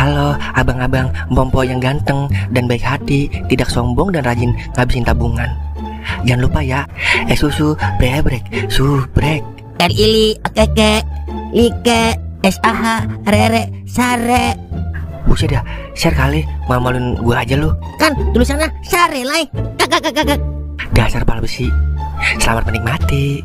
Halo abang-abang Mpompo yang ganteng dan baik hati, tidak sombong dan rajin ngabisin tabungan. Jangan lupa ya, susu brebrek, subrek. Ili, keke, like, SAH, rere, sare. Buset dah, share kali, malu-maluin gua aja lu. Kan tulisannya sare lai. Kakak. Dasar pala besi. Selamat menikmati.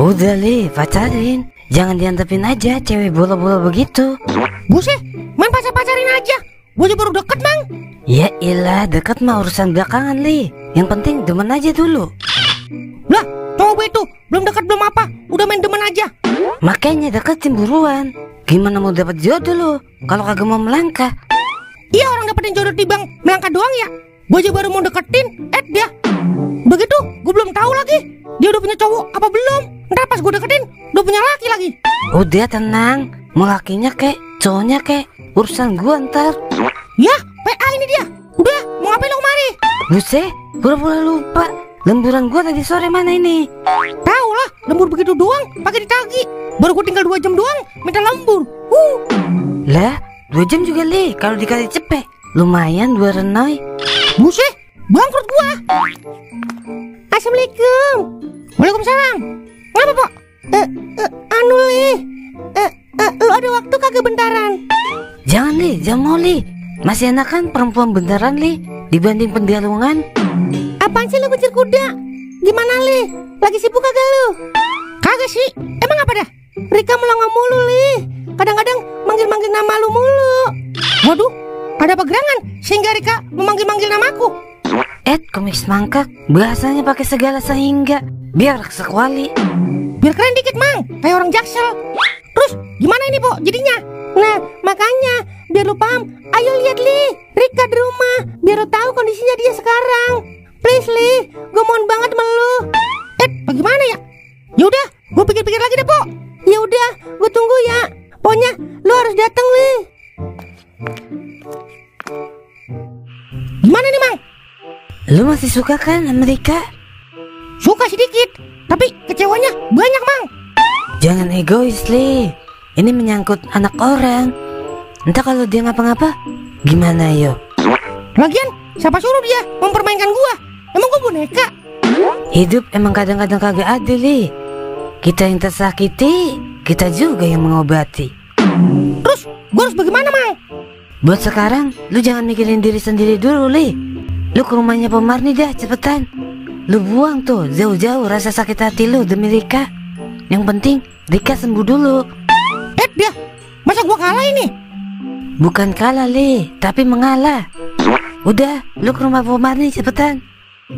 Udah Li, pacarin. Jangan diantepin aja cewek bola-bola begitu. Buset, main pacarin aja. Gue aja baru deket, Mang. Ya ilah, deket mah urusan belakangan Li. Yang penting demen aja dulu. Lah, coba itu, belum deket belum apa, udah main demen aja. Makanya deketin buruan. Gimana mau dapet jodoh lo kalau kagak mau melangkah? Iya, orang dapetin jodoh tibang melangkah doang ya. Gue aja baru mau deketin, dia. Begitu, gue belum tahu lagi dia udah punya cowok apa belum. Ntar pas gue deketin, udah punya laki lagi. Udah tenang, mau lakinya kek, cowoknya kek, urusan gua ntar. Ya, PA ini dia. Udah, mau ngapain lo kemari? Buset, pura-pura lupa. Lemburan gua tadi sore mana ini? Tahu lah, lembur begitu doang, pakai ditagi. Baru gue tinggal 2 jam doang, minta lembur. Lah, 2 jam juga Li, kalau dikali cepet. Lumayan 2 renoi. Buset, bangkrut gua. Assalamualaikum. Waalaikumsalam. Kenapa, Pak? Anu Li, lu ada waktu kagak bentaran? Jangan Li, jangan mau Li. Masih enak kan perempuan beneran Li dibanding pendialungan. Apaan sih lu kucir kuda? Gimana Li? Lagi sibuk kagak lu? Kagak sih. Emang apa dah? Rika melongo mulu Li. Kadang-kadang manggil-manggil nama lu mulu. Waduh, ada apa gerangan sehingga Rika memanggil-manggil namaku? Komik semangkak, bahasanya pakai segala sehingga biar sekuali. Biar keren dikit Mang, kayak orang Jaksel. Terus gimana ini Po jadinya? Nah makanya biar lu paham, ayo lihat Li Rika di rumah, biar lu tahu kondisinya dia sekarang. Please Li, gue mohon banget sama lu. Bagaimana ya? Yaudah, gue pikir-pikir lagi deh Po. Ya udah, gue tunggu ya. Pokoknya lu harus datang Li. Gimana nih Mang? Lu masih suka kan sama Rika? Suka sedikit, tapi kecewanya banyak Mang. Jangan egois Li. Ini menyangkut anak orang. Entah kalau dia ngapa-ngapa gimana yo? Lagian siapa suruh dia mempermainkan gua? Emang gua boneka? Hidup emang kadang-kadang kagak adil Li. Kita yang tersakiti, kita juga yang mengobati. Terus gua harus bagaimana Mang? Buat sekarang lu jangan mikirin diri sendiri dulu Li. Lu ke rumahnya Pemarni dah cepetan. Lu buang tuh jauh-jauh rasa sakit hati lu demi Rika. Yang penting Rika sembuh dulu. Dia, masa gua kalah ini? Bukan kalah Li, tapi mengalah. Udah, lu ke rumah Pemarni cepetan.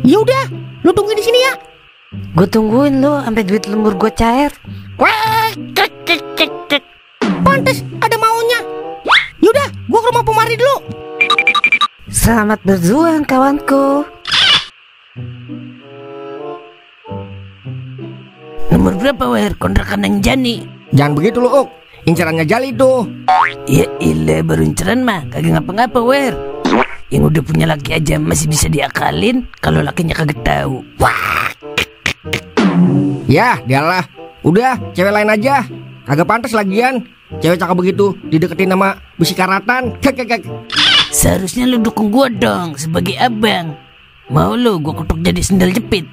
Ya udah, lu tungguin di sini ya. Gue tungguin lu sampai duit lembur gue cair. Pantes ada maunya. Yaudah, gua ke rumah Pemarni dulu. Selamat berjuang kawanku. Nomor berapa Wer? Kontrakan yang Jani. Jangan begitu lu Uk, incarannya Jali tuh. Ya ilah, baru inceran mah kagak ngapa-ngapa Wer. Yang udah punya laki aja masih bisa diakalin, kalau lakinya kagak tahu. Wah. Ya dialah, udah cewek lain aja. Kagak pantas lagian cewek cakep begitu dideketin sama besi karatan. Seharusnya lu dukung gua dong sebagai abang. Mau lu gua kutuk jadi sendal jepit.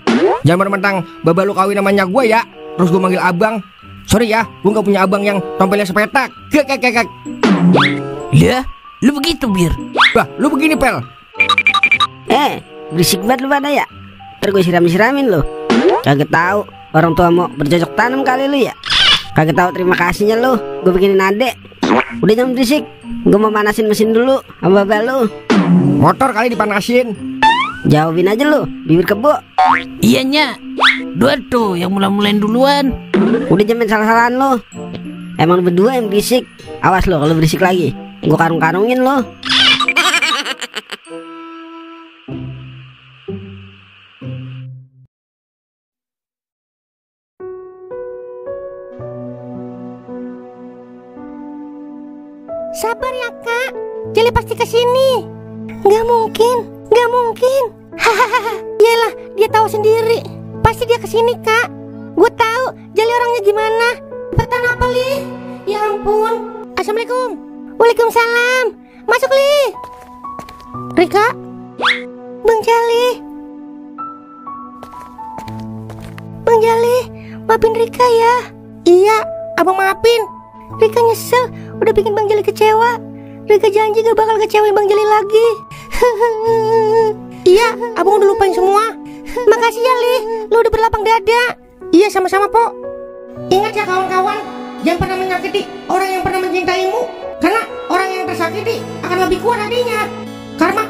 Jangan mentang baba lu kawin namanya gua ya, terus gua manggil abang. Sorry ya, gua gak punya abang yang tompelnya sepetak. Lah, lu begitu Bir. Bah, lu begini Pel. Berisik banget lu pada ya. Ntar gue siram-siramin lu. Kagak tahu orang tua mau bercocok tanam kali lu ya. Kagak tahu terima kasihnya lu. Gue bikinin adek. Udah jangan berisik. Gue mau manasin mesin dulu sama bapak lu. Motor kali dipanasin. Jawabin aja lu, bibir kebo. Iyanya, dua tuh yang mulai-mulain duluan. Udah jamin salah-salahan lu. Emang lu berdua yang berisik. Awas lu kalau berisik lagi, gue karung-karungin lu. Sabar ya Kak, Jeli dia pasti kesini. Nggak mungkin, nggak mungkin. Hahaha, iyalah, dia tahu sendiri. Pasti dia kesini, Kak. Gue tahu Jali orangnya gimana. Cepetan apa, Li? Ya ampun. Assalamualaikum. Waalaikumsalam. Masuk, Li. Rika, Bang Jali. Bang Jali, maafin Rika ya. Iya, abang maafin. Rika nyesel udah bikin Bang Jali kecewa. Rika janji gak bakal kecewain Bang Jali lagi. Iya, abang udah lupain semua. Makasih ya, Li. Lu udah berlapang dada. Iya, sama-sama, Po. Ingat ya kawan-kawan, jangan pernah menyakiti orang yang pernah mencintaimu. Karena orang yang tersakiti akan lebih kuat hatinya. Karma